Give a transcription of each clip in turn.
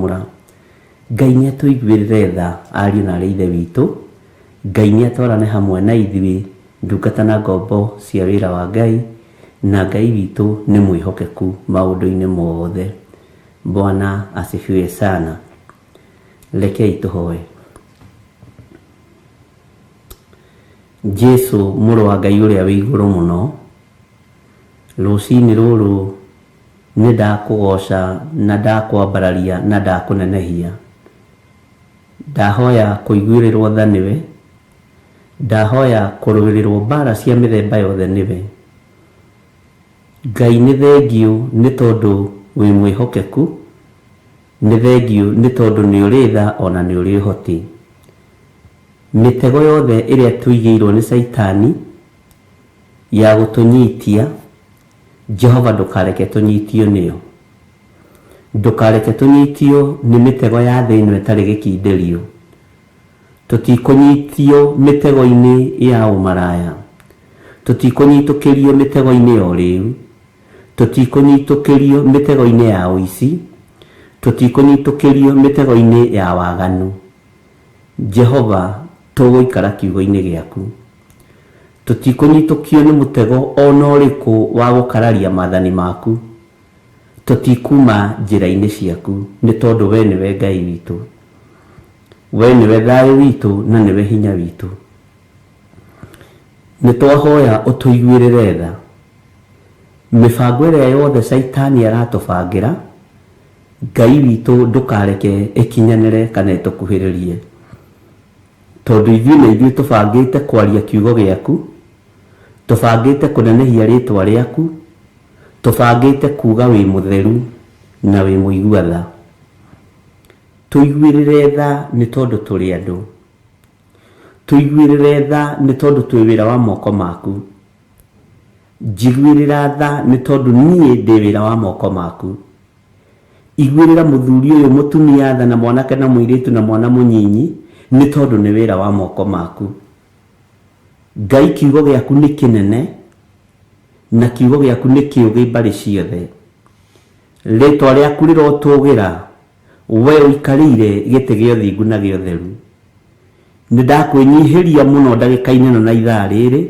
kũramũra. Ngai nĩ atũiguĩrĩre tha ariũ na arĩ ithe witũ. Ngai nĩ atwarane hamwe na ithuĩ ndungata na ngombo cia wĩra wa Ngai, na Ngai witũ nĩ mwĩhokeku maũndũ-inĩ mothe. Bwana asifiwe sana. Rekei tũhoe. Jesu mũrũ wa Ngai ũrĩa wĩ igũrũ mũno, rũcinĩ rũrũ nĩ ndakũgoca na ndakwambararia na ndakũnenehia. Ndahoya kũiguĩrĩrwo tha nĩwe, ndahoya kũrũĩrĩrwo mbara cia mĩthemba yothe nĩwe. Ngai nĩ thengiũ nĩ tondũ wĩ mwĩhokeku, nĩ thengiũ nĩ tondũ nĩ ũrĩ tha ona nĩ ũrĩ ũhoti. Mĩtego yothe ĩrĩa tũigĩirwo nĩ Caitani ya gũtũnyitia, Jehova ndũkareke tũnyitio nĩyo. Ndũkareke tũnyitio nĩ mĩtego ya thĩ ĩno ĩtarĩ gĩkindĩrio. Tũtikũnyitio mĩtego-inĩ ya ũmaraya. Tũtikũnyitũkĩrio mĩtego-inĩ ya ũrĩu. Tũtikũnyitũkĩrio mĩtego-inĩ ya ũici. Tũtikũnyitũkĩrio mĩtego-inĩ ya waganu. Jehova, tũgũikara kiugo-inĩ gĩaku. Tũtikũnyitũkio nĩ mũtego o na ũrĩkũ wa gũkararia maathani maku. Tũtikuuma njĩra-inĩ ciaku, nĩ tondũ wee nĩwe Ngai witũ. Wee nĩwe thayũ witũ na nĩwe hinya witũ. Nĩ twahoya ũtũiguĩrĩre tha. Mĩbango ĩrĩa yothe Caitani aratũbangĩra, Ngai witũ ndũkareke ĩkinyanĩre kana ĩtũkuhĩrĩrie. Tondũ ithuĩ na ithuĩ tũbangĩte kwaria kiugo gĩaku, tũbangĩte kũnenehia rĩtwa rĩaku, tũbangĩte kuga wĩ mũtheru na wĩ mũigua tha. Tũiguĩrĩre tha nĩ tondũ tũrĩ andũ. Tũiguĩrĩre tha nĩ tondũ twĩ wĩra wa moko maku. Njiguĩrĩra tha nĩ tondũ niĩ ndĩ wĩra wa moko maku. Iguĩrĩra mũthuri ũyũ mũtumia tha na mwanake na mũirĩtu na mwana mũnyinyi nĩ tondũ nĩ wĩra wa moko maku. Ngai kiugo gĩaku nĩ kĩnene na kiugo gĩaku nĩ kĩũgĩ mbarĩ ciothe. Rĩtwa rĩaku rĩrotũgĩra we ũikarĩire gĩtĩ gĩa ũthingu na gĩa ũtheru. Nĩ ndakwĩnyihĩria mũno ndagĩka-inĩ ĩno na ithaa rĩrĩ,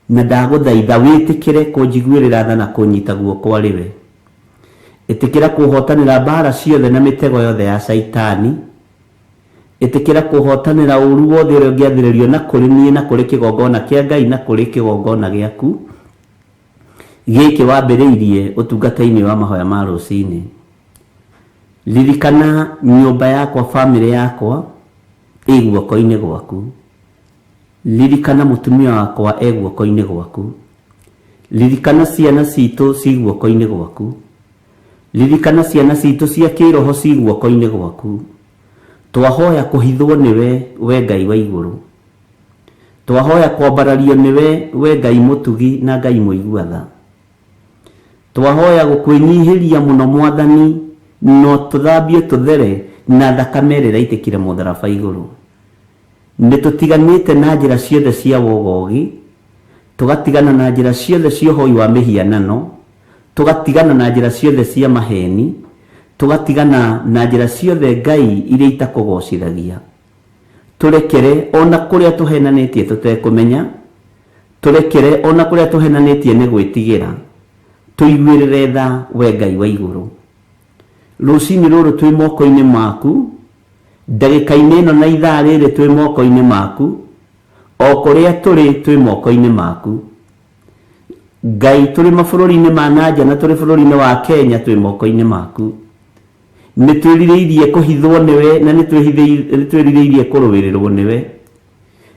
na ndagũthaitha wĩtĩkĩre kũnjiguĩrĩra tha na kũnyita guoko arĩ we. Ĩtĩkĩra kũhotanĩra mbaara ciothe na mĩtego yothe ya Caitani. Ĩtĩkĩra kũhotanĩra ũũru wothe ũrĩa ũngĩathĩrĩrio na kũrĩ niĩ na kũrĩ kĩgongona kĩa Ngai na kũrĩ kĩgongona gĩaku gĩkĩ wambĩrĩirie ũtungata-inĩ wa mahoya ma rũcinĩ. Ririkana nyũmba yakwa, bamĩrĩ yakwa ĩ guoko-inĩ gwaku. Ririkana mũtumia wakwa e guoko-inĩ gwaku. Ririkana ciana citũ ci guoko-inĩ gwaku. Ririkana ciana citũ cia kĩroho ci guoko-inĩ gwaku. Twahoya kũhithwo nĩwe, we Ngai wa igũrũ. Twahoya kwambarario nĩwe, we Ngai mũtugi na Ngai mũigua tha. Twahoya gũkwĩnyihĩria mũno Mwathani, no tũthambio tũthere na thakame ĩrĩa ĩraitĩkire mũtharaba igũrũ. Nĩ tũtiganĩte na njĩra ciothe cia wogogi, tũgatigana na njĩra ciothe cia ũhoi wa mĩhianano, tũgatigana na njĩra ciothe cia maheni, tũgatigana na njĩra ciothe Ngai iria itakũgocithagia. Tũrekere o na kũrĩa tũhenanĩtie tũtekũmenya, tũrekere o na kũrĩa tũhenanĩtie nĩ gwĩtigĩra, tũiguĩrĩre tha we Ngai wa igũrũ. Rũcinĩ rũrũ twĩ moko-inĩ maku, ndagĩka-inĩ ĩno na ithaa rĩrĩ twĩ moko-inĩ maku, o kũrĩa tũrĩ twĩ moko-inĩ maku. Ngai tũrĩ mabũrũri-inĩ ma na nja na tũrĩ bũrũri-inĩ wa Kenya twĩ moko-inĩ maku. Nĩ twĩrirĩirie kũhithwo nĩwe na nĩ twĩrirĩirie kũrũĩrĩrwo nĩwe.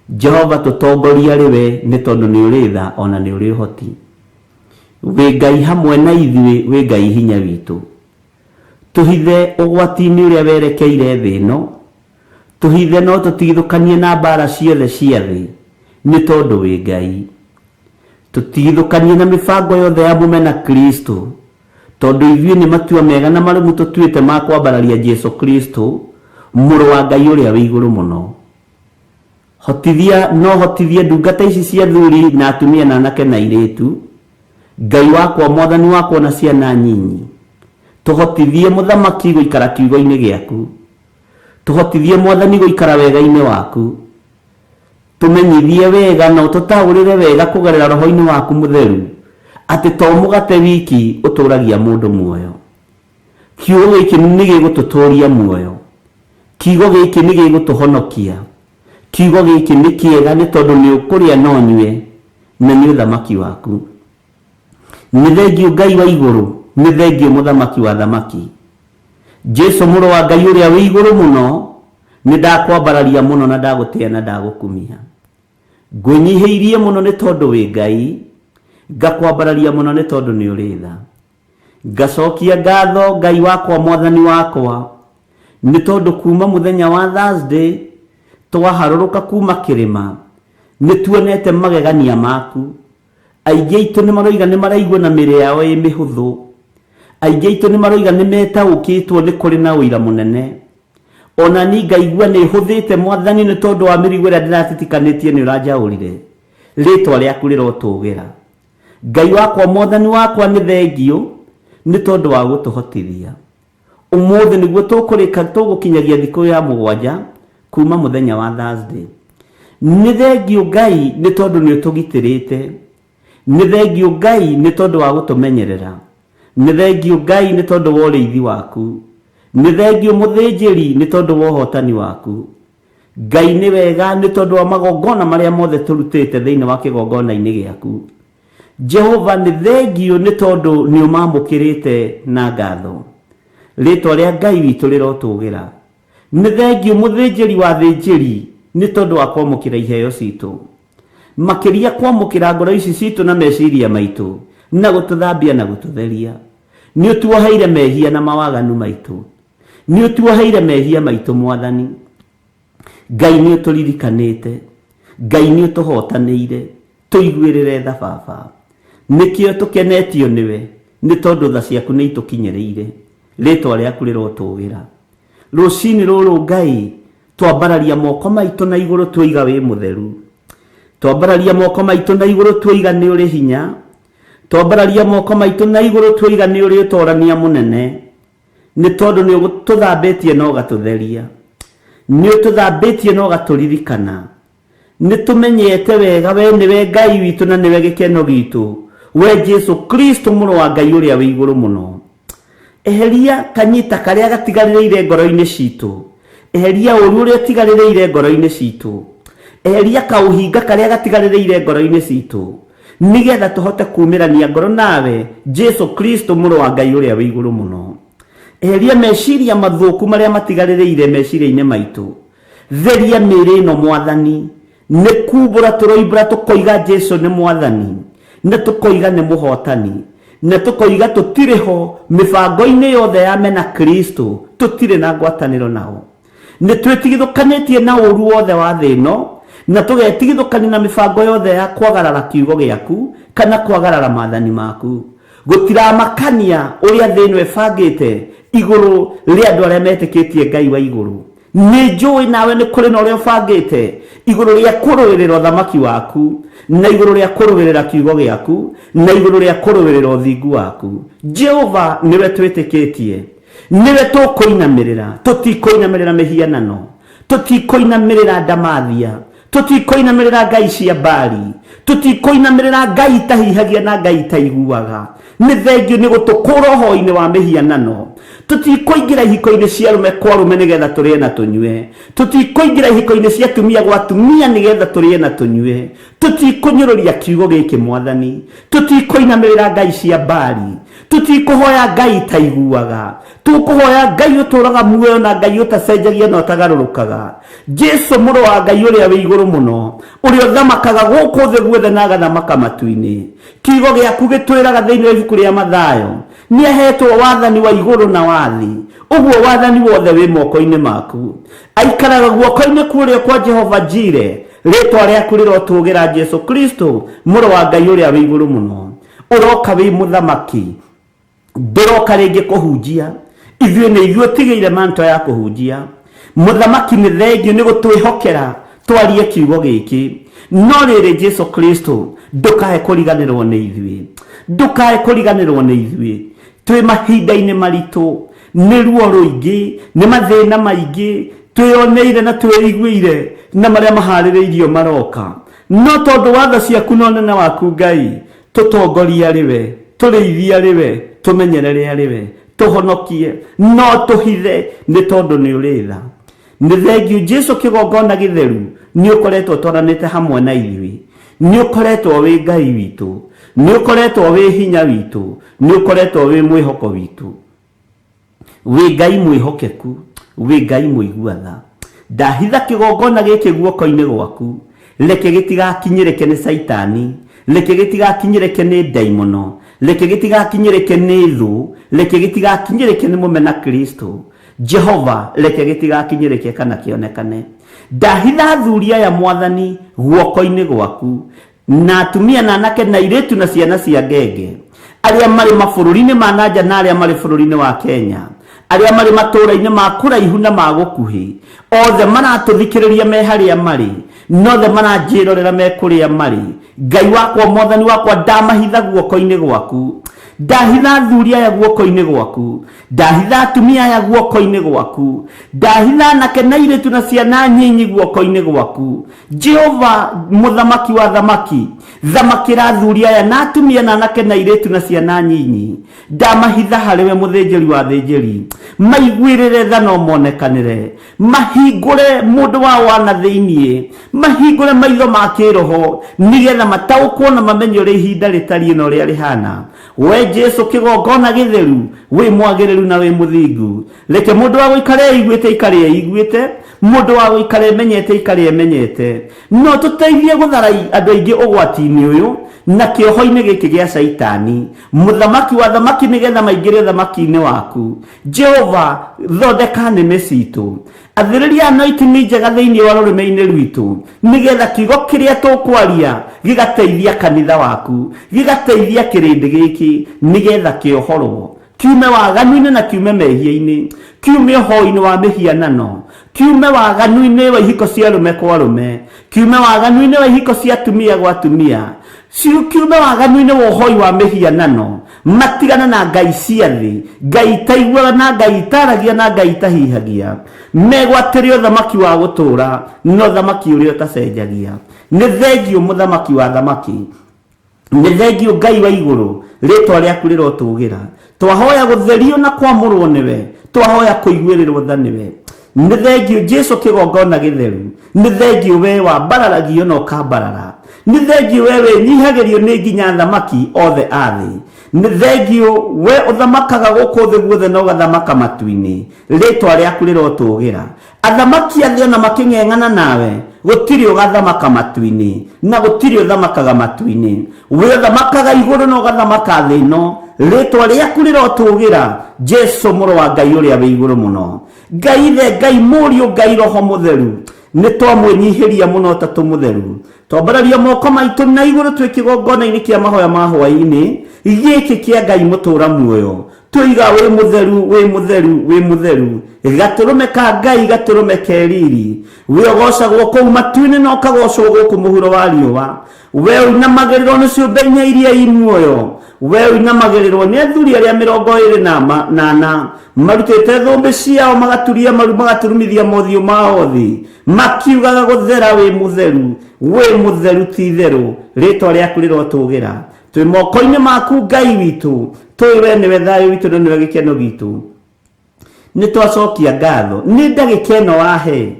Jehova tũtongorie arĩ we nĩ tondũ nĩ ũrĩ tha ona nĩ ũrĩ ũhoti. Wĩ Ngai hamwe na ithuĩ, wĩ Ngai hinya witũ. Tũhithe ũgwati-inĩ ũrĩa werekeire thĩ ĩno, tũhithe no tũtigithũkanie na mbaara ciothe cia thĩ, nĩ tondũ wĩ Ngai. Tũtigithũkanie na mĩbango yothe ya mũmena Kristo, tondũ ithuĩ nĩ matua mega na marũmu tũtuĩte ma kwambararia Jesu Kristo, Mũrũ wa Ngai ũrĩa wĩ igũrũ mũno. Hotithia no hotithie ndungata ici cia athuri na atumia na anake na airĩtu, Ngai wakwa, Mwathani wakwa na ciana nyinyi. Tũhotithie Mũthamaki gũikara kiugo-inĩ gĩaku. Tũhotithie Mwathani gũikara wega-inĩ waku. Tũmenyithie wega na ũtũtaũrĩre wega kũgerera Roho-inĩ waku Mũtheru atĩ to mũgate wiki ũtũragia mũndũ muoyo. Kiugo gĩkĩ nĩ gĩgũtũtũria muoyo. Kiugo gĩkĩ nĩ gĩgũtũhonokia. Kiugo gĩkĩ nĩ kĩega nĩ tondũ nĩ ũkũrĩa na ũnyue na nĩ ũthamaki waku. Nĩ thengiũ Ngai wa igũrũ, nĩ thengiũ Mũthamaki wa athamaki. Jesu mũrũ wa Ngai ũrĩa wĩ igũrũ mũno, nĩ ndakwambararia mũno na ndagũtĩa na ndagũkumia. Ngwĩnyihĩirie mũno nĩ tondũ wĩ Ngai, ngakwambararia mũno nĩ tondũ nĩ ũrĩ tha. Ngacokia ngatho Ngai wakwa Mwathani wakwa, nĩ tondũ kuma mũthenya wa Thursday twaharũrũka kuma kĩrĩma, nĩ tuonete magegania maku. Aingĩ aitũ nĩ maroiga nĩ maraigua na mĩĩrĩ yao ĩ mĩhũthũ. Aingĩ aitũ nĩ maroiga nĩ metaũkĩtwo nĩ kũrĩ na ũira mũnene. O na niĩ ngaigua nĩ hũthĩte Mwathani nĩ tondũ wa mĩrigo ĩrĩa ndĩratitikanĩtie nĩ ũranjaũrire. Rĩtwa rĩaku rĩrotũgĩra. Ngai wakwa Mwathani wakwa nĩ thengiũ nĩ tondũ wa gũtũhotithia. Ũmũthĩ nĩguo tũkũrĩka tũgũkinyagia thikũ ya mũgwanja kuma mũthenya wa Thursday. Nĩ thengiũ Ngai nĩ tondũ nĩ ũtũgitĩrĩte. Nĩ thengiũ Ngai nĩ tondũ wa gũtũmenyerera. Nĩ thengiũ Ngai nĩ tondũ wa ũrĩithi waku. Nĩ thengiũ mũthĩnjĩri nĩ tondũ wa ũhotani waku. Ngai nĩ wega nĩ tondũ wa magongona marĩa mothe tũrutĩte thĩinĩ wa kĩgongona-inĩ gĩaku. Jehova nĩ thengiũ nĩ tondũ nĩ ũmamũkĩrĩte na ngatho. Rĩtwa rĩa Ngai witũ rĩrotũgĩra. Nĩ thengiũ mũthĩnjĩri wa athĩnjĩri nĩ tondũ wa kwamũkĩra iheo citũ. Makĩria kwamũkĩra ngoro ici citũ na meciria maitũ na gũtũthambia na gũtũtheria. Nĩ ũtuoheire mehia na mawaganu maitũ. Nĩ ũtuoheire mehia maitũ Mwathani. Ngai nĩ ũtũririkanĩte. Ngai nĩ ũtũhotanĩire. Tũiguĩrĩre tha Baba. Nĩkĩo tũkenetio nĩwe, nĩ tondũ tha ciaku nĩ itũkinyĩrĩire. Rĩtwa rĩaku rĩrotũgĩra. Rũcinĩ rũrũ Ngai, twambararia moko maitũ na igũrũ tuoiga wĩ mũtheru. Twambararia moko maitũ na igũrũ tuoiga nĩ ũrĩ hinya. Twambararia moko maitũ na igũrũ tuoiga nĩ ũrĩ ũtorania mũnene. Nĩ tondũ nĩ ũtũthambĩtie na ũgatũtheria. Nĩ ũtũthambĩtie na ũgatũririkana. Nĩ tũmenyete wega we nĩwe Ngai witũ na nĩwe gĩkeno gitũ, we Jesu Kristo mũrũ wa Ngai ũrĩa wĩ igũrũ mũno. Eheria kanyita karĩa gatigarĩrĩire ngoro-inĩ citũ. Eheria ũru ũrĩa ũtigarĩrĩire ngoro-inĩ citũ. Eheria kaũhinga karĩa gatigarĩrĩire ngoro-inĩ citũ. Nĩgetha tũhote kumĩrania ngoro nawe, Jesu Kristo mũrũ wa Ngai ũrĩa wĩ igũrũ mũno. Eheria meciria mathũku marĩa matigarĩrĩire meciria-inĩ maitũ. Theria mĩĩrĩ ĩno Mwathani, nĩ kumbũra tũroimbũra tũkoiga Jesu nĩ Mwathani, na tũkoiga nĩ mũhotani, na tũkoiga tũtirĩ ho mĩbango-inĩ yothe ya mena Kristo, tũtirĩ na ngwatanĩro nao. Nĩ twĩtigithũkanĩtie na ũru wothe wa thĩ ĩno, na tũgetigithũkania na mĩbango yothe ya kwagarara kiugo gĩaku kana kwagarara maathani maku. Gũtiramakania ũrĩa thĩ ĩno ĩbangĩte igũrũ rĩa andũ arĩa metĩkĩtie Ngai wa igũrũ. Nĩ njũĩ nawe nĩ kũrĩ na ũrĩa ũbangĩte igũrũ rĩa kũrũĩrĩra ũthamaki waku, na igũrũ rĩa kũrũĩrĩra kiugo gĩaku, na igũrũ rĩa kũrũĩrĩra ũthingu waku. Jehova nĩwe twĩtĩkĩtie, nĩwe tũkũinamĩrĩra, tũtikũinamĩrĩra mĩhianano, tũtikũinamĩrĩra ndamathia, tũtikũinamĩrĩra ngai cia Baali, tũtikũinamĩrĩra ngai itahihagia na ngai itaiguaga. Nĩ thengiũ nĩ gũtũkũra ũhoi-inĩ wa mĩhianano. Tũtikũingĩra ihiko-inĩ cia arũme kwa arũme nĩgetha tũrĩe na tũnyue. Tũtikũingĩra ihiko-inĩ cia atumia gwa atumia nĩgetha tũrĩe na tũnyue. Tũtikũnyũrũria kiugo gĩkĩ Mwathani. Tũtikũinamĩrĩra ngai cia Baali. Tũtikũhoya ngai itaiguaga. Tũkũhoya Ngai ũtũũraga muoyo na Ngai ũtacenjagia na ũtagarũrũkaga. Jesu mũrũ wa Ngai ũrĩa wĩ igũrũ mũno, ũrĩa ũthamakaga gũkũ thĩ guothe na agathamaka matu-inĩ. Kiugo gĩaku gĩtwĩraga thĩinĩ wa ibuku rĩa Mathayo, nĩ ahetwo wathani wa igũrũ na wa thĩ. Ũguo wathani wothe wĩ moko-inĩ maku. Aikaraga guoko-inĩ kwa ũrĩo kwa Jehova Jire. Rĩtwa rĩaku rĩrotũgĩra Jesu Kristo, mũrũ wa Ngai ũrĩa wĩ igũrũ mũno. Ũroka wĩ mũthamaki. Ndũroka rĩngĩ kũhunjia. Ithuĩ nĩ ithuĩ ũtigĩire manto ya kũhunjia. Mũthamaki nĩ thengiũ nĩ gũtwĩhokera twarie kiugo gĩkĩ. No rĩrĩ Jesu Kristo, ndũkae kũriganĩrwo nĩ ithuĩ. Ndũkae kũriganĩrwo nĩ ithuĩ. Twĩ mahinda-inĩ maritũ, nĩ ruo rũingĩ, nĩ mathĩna maingĩ twĩyoneire na twĩiguĩire na marĩa maharĩrĩirio maroka. No tondũ wa tha ciaku na ũnene waku Ngai, tũtongorie arĩ we, tũrĩithie arĩ we, tũmenyerere arĩ we, tũhonokie, no tũhithe nĩ tondũ nĩ ũrĩ tha. Nĩ thengiũ Jesu kĩgongona gĩtheru nĩ ũkoretwo ũtwaranĩte hamwe na ithuĩ. Nĩ ũkoretwo wĩ Ngai witũ. Nĩ ũkoretwo wĩ hinya witũ. Nĩ ũkoretwo wĩ mwĩhoko witũ. Wĩ Ngai mwĩhokeku. Wĩ Ngai mũigua tha. Ndahitha kĩgongona gĩkĩ guoko-inĩ gwaku. Reke gĩtigakinyĩrĩke nĩ Caitani. Reke gĩtigakinyĩrĩke nĩ ndaimono. Reke gĩtigakinyĩrĩke nĩ thũ. Reke gĩtigakinyĩrĩke nĩ mũmena Kristo. Jehova, reke gĩtigakinyĩrĩke kana kĩonekane. Ndahitha athuri aya, Mwathani, guoko-inĩ gwaku, na atumia na anake na airĩtu na ciana cia ngenge, arĩa marĩ mabũrũri-inĩ ma na nja na arĩa marĩ bũrũri-inĩ wa Kenya, arĩa marĩ matũũra-inĩ ma kũraihu na ma gũkuhĩ, othe maratũthikĩrĩria me harĩa marĩ, na othe maranjĩrorera me kũrĩa marĩ. Ngai wakwa, Mwathani wakwa, ndamahitha guoko-inĩ gwaku. Ndahitha athuri aya guoko-inĩ gwaku. Ndahitha atumia aya guoko-inĩ gwaku. Ndahitha anake na airĩtu na ciana nyinyi guoko-inĩ gwaku. Jehova, Mũthamaki wa athamaki, thamakĩra athuri aya na atumia na anake na airĩtu na ciana nyinyi. Ndamahitha harĩ we, mũthĩnjĩri wa athĩnjĩri. Maiguĩrĩre tha na ũmonekanĩre. Mahingũre mũndũ wao wa na thĩinĩ. Mahingũre maitho ma kĩĩroho, nĩgetha mataũkwo na mamenye ũrĩa ihinda rĩtariĩ na ũrĩa rĩhana. We Jesu kĩgongona gĩtheru, wĩ mwagĩrĩru na wĩ mũthingu. Reke mũndũ wa gũikara eiguĩte aikare eiguĩte, mũndũ wa gũikara emenyete aikare emenyete. No tũteithie gũthara andũ aingĩ ũgwati-inĩ ũyũ na kĩoho-inĩ gĩkĩ gĩa Caitani, mũthamaki wa athamaki, nĩgetha maingĩre ũthamaki-inĩ waku. Jehova, thondeka nĩmĩ citũ. Athĩrĩria anointing njega thĩinĩ wa rũrĩmĩ-inĩ rwitũ, nĩgetha kiugo kĩrĩa tũkwaria gĩgateithia kanitha waku, gĩgateithia kĩrĩndĩ gĩkĩ, nĩgetha kĩohorwo, kiume waganu-inĩ na kiume mehia-inĩ, kiume ũhoi-inĩ wa mĩhianano, kiume waganu-inĩ wa ihiko cia arũme kwa arũme, kiume waganu-inĩ wa ihiko cia atumia gwa atumia, kiume waganu-inĩ wa ũhoi wa mĩhianano, matigane na ngai cia thĩ, ngai itaiguaga na ngai itaragia na ngai itahihagia, megwatĩre ũthamaki wa gũtũũra na ũthamaki ũrĩa ũtacenjagia. Nĩ thengiũ mũthamaki wa athamaki, nĩ thengiũ Ngai wa igũrũ, rĩtwa rĩaku rĩrotũgĩra. Twahoya gũtherio na kwamũrwo nĩwe, twahoya kũiguĩrĩrwo tha nĩwe. Nĩ thengiũ Jesu kĩgongona gĩtheru, nĩ thengiũ we wambararagio na ũkambarara, nĩ thengiũ we wĩnyihagĩrio nĩ nginya athamaki othe a thĩ, nĩ thengiũ we ũthamakaga gũkũ thĩ guothe na ũgathamaka matu-inĩ, rĩtwa rĩaku rĩrotũgĩra. Athamaki a thĩ ona makĩng'eng'ana nawe, gũtirĩ ũgathamaka matu-inĩ, na gũtirĩ ũthamakaga matu-inĩ. We ũthamakaga igũrũ na ũgathamaka thĩ ĩno, rĩtwa rĩaku rĩrotũgĩra, Jesu mũrũ wa Ngai ũrĩa wĩ igũrũ mũno. Ngai Ithe, Ngai Mũriũ, Ngai Roho Mũtheru, nĩ twamwĩnyihĩria mũno Ũtatũ Mũtheru. Twambararia moko maitũ na igũrũ twĩ kĩgongona-inĩ kĩa mahoya ma hwaĩ-inĩ gĩkĩ kĩa Ngai mũtũra muoyo. Tũiga wĩ mũtheru, wĩ mũtheru, wĩ mũtheru, gatũrũme ka Ngai, gatũrũme ke riri. We ũgocagwo kũu matu-inĩ na ũkagocwo gũkũ mũhuro wa riũa. We ũinamagĩrĩrwo nĩ ciũmbe inya iria i muoyo, we ũinamagĩrĩrwo nĩ athuri arĩa 24 marutĩte thũmbĩ ciao, magaturia maru, magaturumithia mothiũ mao thĩ, makiugaga gũthera, wĩ mũtheru, wĩ mũtheru ti itherũ, rĩtwa rĩaku rĩrotũgĩra. Twĩ moko-inĩ maku Ngai witũ, tũĩ we nĩwe thayũ witũ na nĩwe gĩkeno gitũ. Nĩ twacokia ngatho nĩ ndagĩka ĩno wahe,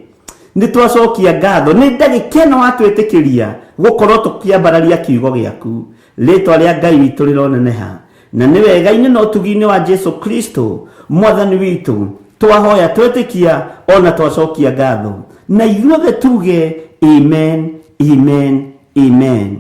nĩ twacokia ngatho nĩ ndagĩka ĩno watwĩtĩkĩria gũkorwo tũkĩambararia kiugo gĩaku. Rĩtwa rĩa Ngai witũ rĩroneneha, na nĩ wega-inĩ na ũtugi-inĩ wa Jesu Kristo mwathani witũ twahoya, twetĩkia ona twacokia ngatho, na ithuothe tuge amen, amen, amen.